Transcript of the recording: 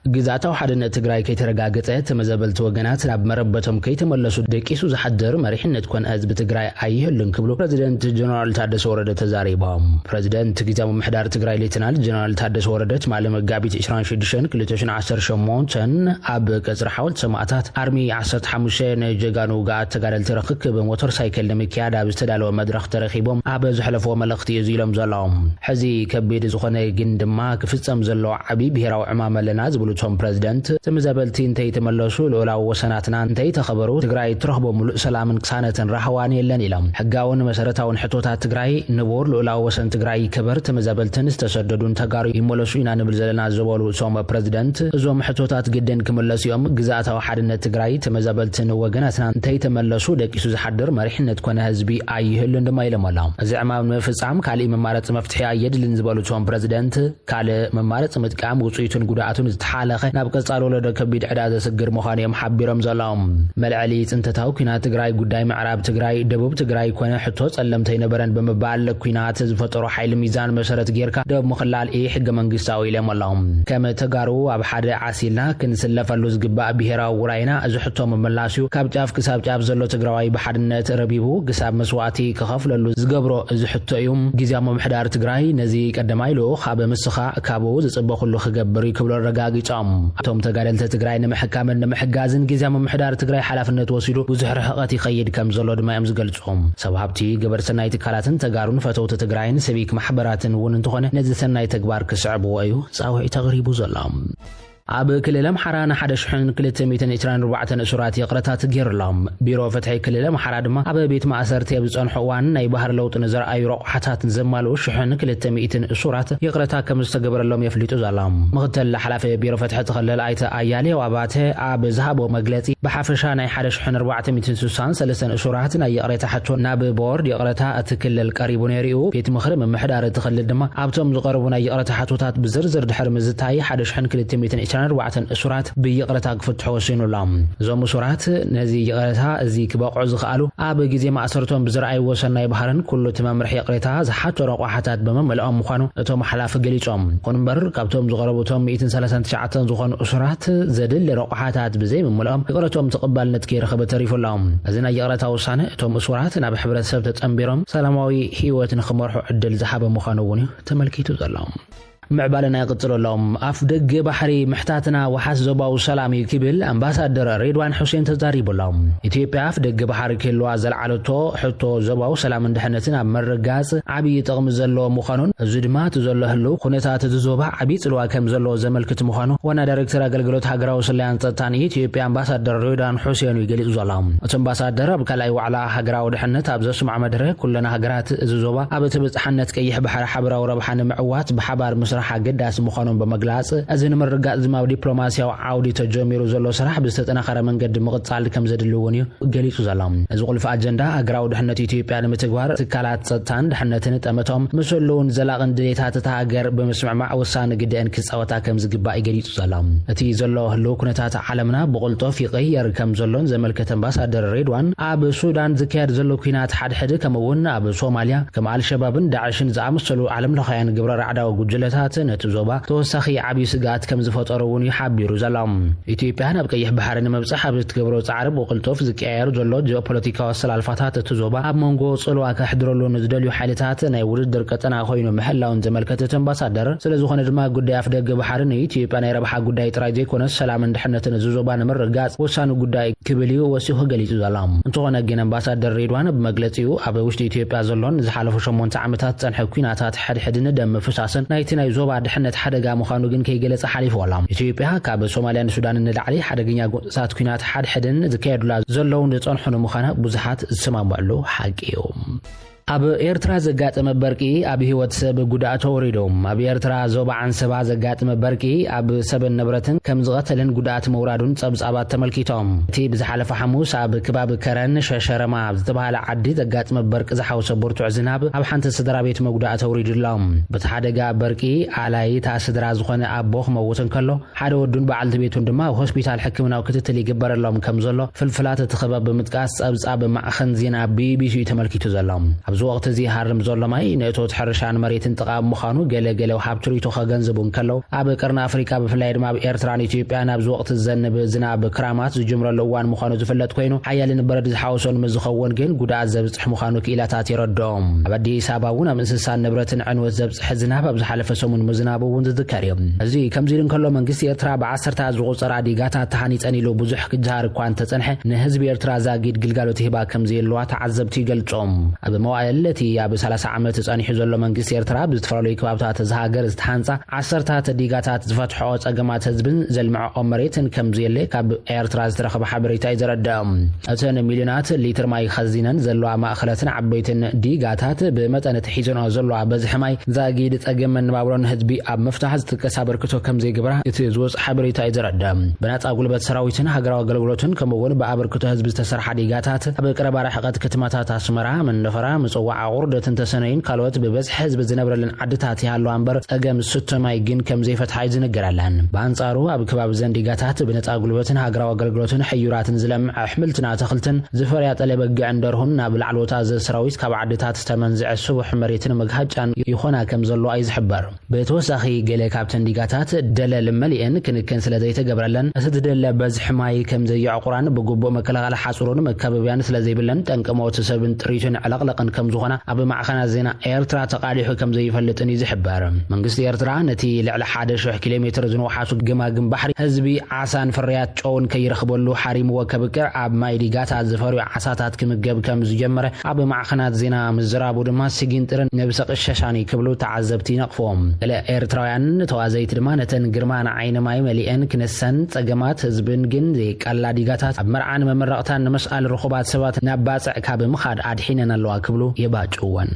ግዝኣታዊ ሓድነት ትግራይ ከይተረጋገጸ፣ ተመዛበልቲ ወገናት ናብ መረበቶም ከይተመለሱ ደቂሱ ዝሓድር መሪሕነት ኮነ ህዝቢ ትግራይ ኣይህሉን ክብሉ ፕረዚደንት ጀነራል ታደሰ ወረደ ተዛሪቦም። ፕረዚደንት ግዝያዊ ምምሕዳር ትግራይ ሌተናል ጀነራል ታደሰ ወረደ ትማሊ መጋቢት ዕስራን ሽዱሽተን ክልተ ሽሕን ዓሰርተ ሸሞንተን ኣብ ቀጽሪ ሓወልቲ ሰማእታት ኣርሚ ዓሰርተ ሓሙሽተ ንጀጋኑ ውግኣት ተጋደልቲ ርኽክብ ሞተር ሳይክል ንምክያድ ኣብ ዝተዳለወ መድረኽ ተረኺቦም ኣብ ዘሕለፍዎ መልእኽቲ እዩ ኢሎም ዘለዉ። ሕዚ ከቢድ ዝኾነ ግን ድማ ክፍጸም ዘሎ ዓቢ ብሄራዊ ዕማም ኣለና ዝብሉ እቶም ፕረዚደንት፣ ተመዛበልቲ እንተይተመለሱ፣ ልኡላዊ ወሰናትና እንተይተኸበሩ፣ ትግራይ እትረኽቦ ሙሉእ ሰላምን ቅሳነትን ራህዋን የለን ኢሎም። ሕጋውን መሰረታውን ሕቶታት ትግራይ፣ ንቡር ልኡላዊ ወሰን ትግራይ ይከበር፣ ተመዛበልትን ዝተሰደዱን ተጋሩ ይመለሱ ኢና ንብል ዘለና ዝበሉ እቶም ፕረዚደንት፣ እዞም ሕቶታት ግድን ክምለሱ እዮም። ግዝኣታዊ ሓድነት ትግራይ፣ ተመዛበልትን ወገናትና እንተይተመለሱ ደቂሱ ዝሓድር መሪሕነት ኮነ ህዝቢ ኣይህሉን ድማ ኢሎም ኣለዉ። እዚ ዕማም ንምፍጻም ካሊእ መማረፂ መፍትሒ ኣየድልን ዝበሉ እቶም ፕረዚደንት፣ ካልእ መማረፂ ምጥቃም ውፅኢቱን ጉድኣቱን ዝተሓለኸ ናብ ቀፃሊ ወለዶ ከቢድ ዕዳ ዘስግር ምዃኑ እዮም ሓቢሮም ዘለዉ። መልዐሊ ፅንተታዊ ኲናት ትግራይ ጉዳይ ምዕራብ ትግራይ፣ ደቡብ ትግራይ ኮነ ሕቶ ጸለምቲ ኣይነበረን ብምባል ኲናት ዝፈጠሮ ሓይሊ ሚዛን መሰረት ጌርካ ደብ ምኽላል ኢ ሕገ መንግስታዊ ኢሎም ኣለዉ። ከም ተጋሩ ኣብ ሓደ ዓሲልና ክንስለፈሉ ዝግባእ ብሄራዊ ውራይና እዚ ሕቶ ምምላስ እዩ። ካብ ጫፍ ክሳብ ጫፍ ዘሎ ትግራዋይ ብሓድነት ረቢቡ ክሳብ መስዋእቲ ክኸፍለሉ ዝገብሮ እዚ ሕቶ እዩ። ግዝያዊ ምምሕዳር ትግራይ ነዚ ቀዳማይ ልኡኽ ኣብ ምስኻዕ ካብኡ ዝጽበ ኩሉ ክገብር እዩ ክብሉ ኣረጋጊጾም። እቶም ተጋደልቲ ትግራይ ንምሕካምን ንምሕጋዝን ግዝያዊ ምምሕዳር ትግራይ ሓላፍነት ወሲዱ ብዙሕ ርሕቐት ይኸይድ ከም ዘሎ ድማ እዮም ዝገልጹ። ሰብ ሃብቲ፣ ገበርቲ ሰናይ ትካላትን ተጋሩን ፈተውቲ ትግራይን ሲቪክ ማሕበራትን እውን እንተኾነ ነዚ ሰናይ ተግባር ክስዕብዎ እዩ ጻውዒት ኣቕሪቡ ዘሎ። ኣብ ክልል ኣምሓራ ንሓደ ሽሕን ክልተ ሚእትን ዕስራን ኣርባዕተን እሱራት ይቕረታ ተገይሩሎም። ቢሮ ፍትሒ ክልል ኣምሓራ ድማ ኣብ ቤት ማእሰርቲ ኣብ ዝጸንሑ እዋን ናይ ባህሪ ለውጢ ንዘርኣዩ ረቑሓታት ንዘማልኡ ሽሕን ክልተ ሚእትን እሱራት ይቕረታ ከም ዝተገበረሎም የፍሊጡ ዘሎ። ምኽትል ሓላፊ ቢሮ ፍትሒ እቲ ክልል ኣይተ ኣያሌው ኣባተ ኣብ ዝሃቦ መግለጺ፣ ብሓፈሻ ናይ ሓደ ሽሕን ኣርባዕተ ሚእትን ስሳን ሰለስተን እሱራት ናይ ይቕሬታ ሕቶ ናብ ቦርድ ይቕሬታ እቲ ክልል ቀሪቡ ነይሩ እዩ። ቤት ምኽሪ ምምሕዳር እቲ ክልል ድማ ኣብቶም ዝቐረቡ ናይ ይቕሬታ ሕቶታት ብዝርዝር ድሕሪ ምዝታይ ሓደ ሽሕን ክልተ ሚእትን ዕስራን ኣርባዕተን እሱራት ብይቕሬታ ክፍትሑ ወሲኑ ኣሎ። እዞም እሱራት ነዚ ይቕሬታ እዚ ክበቕዑ ዝኸኣሉ ኣብ ግዜ ማእሰርቶም ብዝረኣይዎ ሰናይ ባህርን ኩሉ እቲ መምርሒ ይቕሬታ ዝሓቶ ረቋሓታት ብምምልኦም ምዃኑ እቶም ሓላፊ ገሊጾም። ይኹን እምበር ካብቶም ዝቐረቡ እቶም ሚእትን ሰላሳን ትሽዓተን ዝኾኑ እሱራት ዘድሊ ረቋሓታት ብዘይምምልኦም ይቕረቶም ተቐባልነት ከይረኸበ ተሪፉ ኣሎ። እዚ ናይ ይቕረታ ውሳነ እቶም እሱራት ናብ ሕብረተሰብ ተጸንቢሮም ሰላማዊ ህይወት ንኽመርሑ ዕድል ዝሃበ ምዃኑ እውን እዩ ተመልኪቱ ዘሎ። ምዕባለና ይቕጽል ኣሎ። ኣፍ ደገ ባሕሪ ምሕታትና ዋሓስ ዞባዊ ሰላም እዩ ክብል ኣምባሳደር ሬድዋን ሑሴን ተዛሪቡ ኣሎ። ኢትዮጵያ ኣፍ ደገ ባሕሪ ክህልዋ ዘልዓለቶ ሕቶ ዞባዊ ሰላምን ድሕነትን ኣብ ምርጋጽ ዓብዪ ጥቕሚ ዘለዎ ምዃኑን፣ እዚ ድማ እቲ ዘሎ ህልው ኩነታት እቲ ዞባ ዓብዪ ጽልዋ ከም ዘለዎ ዘመልክት ምዃኑ ዋና ዳይሬክተር ኣገልግሎት ሃገራዊ ስለያን ጸጥታን ኢትዮጵያ ኣምባሳደር ሬድዋን ሑሴን እዩ ገሊጹ ዘሎ። እቲ ኣምባሳደር ኣብ ካልኣይ ዋዕላ ሃገራዊ ድሕነት ኣብ ዘስምዖ መድረኽ፣ ኩለን ሃገራት እዚ ዞባ ኣብ ተበጻሕነት ቀይሕ ባሕሪ ሓበራዊ ረብሓ ንምዕዋት ብሓባር ምስራሕ ኣገዳሲ ምዃኑን ብምግላጽ፣ እዚ ንምርጋጽ ድማ ኣብ ዲፕሎማስያዊ ዓውዲ ተጀሚሩ ዘሎ ስራሕ ብዝተጠናኸረ መንገዲ ምቕጻል ከም ዘድሊ እውን እዩ ገሊጹ ዘሎ። እዚ ቁልፊ ኣጀንዳ ሃገራዊ ድሕነት ኢትዮጵያ ንምትግባር ትካላት ጸጥታን ድሕነትን ጠመቶም ምስ ህልውን ዘላቕን ድሌታት እታ ሃገር ብምስምዕማዕ ወሳኒ ግደአን ክጻወታ ከም ዝግባእ እዩ ገሊጹ ዘሎ። እቲ ዘሎ ህልው ኩነታት ዓለምና ብቕልጡፍ ይቕየር ከም ዘሎን ዘመልከተ ኣምባሳደር ሬድዋን፣ ኣብ ሱዳን ዝካየድ ዘሎ ኲናት ሓድሕድ ከምኡ እውን ኣብ ሶማልያ ከም ኣልሸባብን ዳዕሽን ዝኣመሰሉ ዓለምለኻውያን ግብረ ራዕዳዊ ጉጅለታት ነቲ ዞባ ተወሳኺ ዓብዪ ስግኣት ከም ዝፈጠሩ እውን እዩ ሓቢሩ ዘሎ። ኢትዮጵያ ናብ ቀይሕ ባሕሪ ንምብጻሕ ኣብ እትገብሮ ጻዕሪ ብቕልጡፍ ዝቀያየር ዘሎ ጂኦፖለቲካዊ ኣሰላልፋታት እቲ ዞባ ኣብ መንጎ ጽልዋ ከሕድረሉ ንዝደልዩ ሓይልታት ናይ ውድድር ቀጠና ኮይኑ ምህላውን ዘመልከተ እቲ ኣምባሳደር፣ ስለ ዝኾነ ድማ ጉዳይ ኣፍ ደገ ባሕሪ ንኢትዮጵያ ናይ ረብሓ ጉዳይ ጥራይ ዘይኮነስ ሰላምን ድሕነትን እዚ ዞባ ንምርግጋጽ ወሳኒ ጉዳይ ክብል እዩ ወሲኹ ገሊጹ ዘሎ። እንተኾነ ግን ኣምባሳደር ሬድዋን ብመግለጺኡ ኣብ ውሽጢ ኢትዮጵያ ዘሎን ንዝሓለፉ ሸሞንተ ዓመታት ዝጸንሐ ኲናታት ሕድሕድን ደም ምፍሳስን ናይቲ ናይ ዞባ ድሕነት ሓደጋ ምዃኑ ግን ከይገለጸ ሓሊፉ ኣሎ። ኢትዮጵያ ካብ ሶማልያን ሱዳንን ንላዕሊ ሓደገኛ ጎንጽታት ኲናት ሓድሕድን ዝካየዱላ ዘለውን ዝጸንሑን ምዃና ብዙሓት ዝሰማምዕሉ ሓቂ እዩ። ኣብ ኤርትራ ዘጋጠመ በርቂ ኣብ ህይወት ሰብ ጉድኣት ኣውሪዱ። ኣብ ኤርትራ ዞባ ዓንሰባ ዘጋጠመ በርቂ ኣብ ሰብን ንብረትን ከም ዝቐተለን ጉድኣት ምውራዱን ጸብጻባት ተመልኪቶም። እቲ ብዝሓለፈ ሓሙስ ኣብ ከባቢ ከረን ሸሸረማ ኣብ ዝተባህለ ዓዲ ዘጋጠመ በርቂ ዝሓወሰ ብርቱዕ ዝናብ ኣብ ሓንቲ ስድራ ቤት መጉዳእቲ ኣውሪዱ ኣሎ። በቲ ሓደጋ በርቂ ኣላይ እታ ስድራ ዝኾነ ኣቦ ክመውት እንከሎ፣ ሓደ ወዱን በዓልቲ ቤቱን ድማ ኣብ ሆስፒታል ሕክምናዊ ክትትል ይግበረሎም ከም ዘሎ ፍልፍላት እቲ ከባቢ ብምጥቃስ ጸብጻብ ማዕኸን ዜና ቢቢሲ እዩ ተመልኪቱ ዘሎ። ኣብዚ ወቕቲ እዚ ይሃርም ዘሎ ማይ ንእቶት ሕርሻን መሬትን ጥቓ ምዃኑ ገለ ገለ ወሃብቲ ርእይቶ ከገንዝቡ እንከለዉ፣ ኣብ ቀርኒ ኣፍሪቃ ብፍላይ ድማ ኣብ ኤርትራን ኢትዮጵያን ኣብዚ ወቕቲ ዝዘንብ ዝናብ ክራማት ዝጅምረሉ እዋን ምዃኑ ዝፍለጥ ኮይኑ፣ ሓያልን በረድ ዝሓወሶን ምስ ዝኸውን ግን ጉድኣት ዘብጽሕ ምዃኑ ክኢላታት የረድኦም። ኣብ ኣዲስ ኣበባ እውን ኣብ እንስሳን ንብረትን ዕንወት ዘብጽሐ ዝናብ ኣብ ዝሓለፈ ሰሙን ምዝናቡ እውን ዝዝከር እዩ። እዚ ከምዚ ኢሉ እንከሎ መንግስቲ ኤርትራ ብዓሰርታት ዝቑጸራ ዲጋታት ተሃኒጸን ኢሉ ብዙሕ ክጅሃር እኳ እንተጸንሐ ንህዝቢ ኤርትራ ዛጊድ ግልጋሎት ይህባ ከም ዘየለዋ ተዓዘብቲ ይገልጾም። ኣብ መዋእል እቲ ኣብ ሰላሳ ዓመት ጸኒሑ ዘሎ መንግስቲ ኤርትራ ብዝተፈላለዩ ከባብታት እዚ ሃገር ዝተሃንጻ ዓሰርታት ዲጋታት ዝፈትሖ ጸገማት ህዝብን ዘልምዖ መሬትን ከም ዘየለ ካብ ኤርትራ ዝተረኸበ ሓበሬታ እዩ ዘረድእ። እተን ሚልዮናት ሊትር ማይ ከዚነን ዘለዋ ማእኸላትን ዓበይትን ዲጋታት ብመጠን እቲ ሒዘንኦ ዘለዋ በዝሒ ማይ ዛጊድ ጸገም መነባብሮን ህዝቢ ኣብ ምፍታሕ ዝጥቀስ ኣበርክቶ ከም ዘይግብራ እቲ ዝወጽእ ሓበሬታ እዩ ዘረድእ። ብናጻ ጉልበት ሰራዊትን ሃገራዊ ኣገልግሎትን ከምኡ እውን ብኣበርክቶ ህዝቢ ዝተሰርሓ ዲጋታት ኣብ ቀረባ ርሕቀት ከተማታት ኣስመራ፣ መንደፈራ፣ ምጽዋዕ፣ ኣቑርደትን ተሰነይን ካልኦት ብበዝሒ ህዝቢ ዝነብረለን ዓድታት ይሃለዋ እምበር ጸገም ስቶ ማይ ግን ከም ዘይፈትሓ እዩ ዝንገረለን። ብኣንጻሩ ኣብ ከባቢ ዘን ዲጋታት ብነጻ ጉልበትን ሃገራዊ ኣገልግሎትን ሕዩራትን ዝለምዕ ኣሕምልትን ኣትኽልትን ዝፈርያ ጠለ በግዕን ደርሁን ናብ ላዕለዎት ኣዘዝቲ ሰራዊት ካብ ዓድታት ዝተመንዝዐ ስቡሕ መሬትን መግሃጫን ይኾና ከም ዘለዋ እዩ ዝሕበር። ብተወሳኺ ገለ ካብተን ዲጋታት ደለል መሊኤን ክንክን ስለ ዘይተገብረለን እቲ ዝደለ በዝሒ ማይ ከም ዘየዕቑራን ብግቡእ መከላኸሊ ሓጹሩን መካበብያን ስለ ዘይብለን ጠንቂ ሞት ሰብን ጥሪትን ዕለቕለቕን ከም ዝኾና ኣብ ማዕኸናት ዜና ኤርትራ ተቓሊሑ ከም ዘይፈልጥን እዩ ዝሕበር። መንግስቲ ኤርትራ ነቲ ልዕሊ ሓደ ሽሕ ኪሎ ሜትር ዝንውሓቱ ገማግም ባሕሪ ህዝቢ ዓሳን ፍርያት ጨውን ከይረኽበሉ ሓሪምዎ ከብቅዕ ኣብ ማይ ዲጋታት ዝፈርዩ ዓሳታት ክምገብ ከም ዝጀመረ ኣብ ማዕኸናት ዜና ምዝራቡ ድማ ስጊንጥርን ነብሰ ቅሸሻን እዩ ክብሉ ተዓዘብቲ ይነቕፍዎም። ገለ ኤርትራውያን ተዋዘይቲ ድማ ነተን ግርማ ንዓይኒ ማይ መሊአን ክነሰን ጸገማት ህዝብን ግን ዘይቃላ ዲጋታት ኣብ መርዓን መመረቕታን ንምስኣል ርኹባት ሰባት ናብ ባጽዕ ካብ ምኻድ ኣድሒነን ኣለዋ ክብሉ የባጭውወን።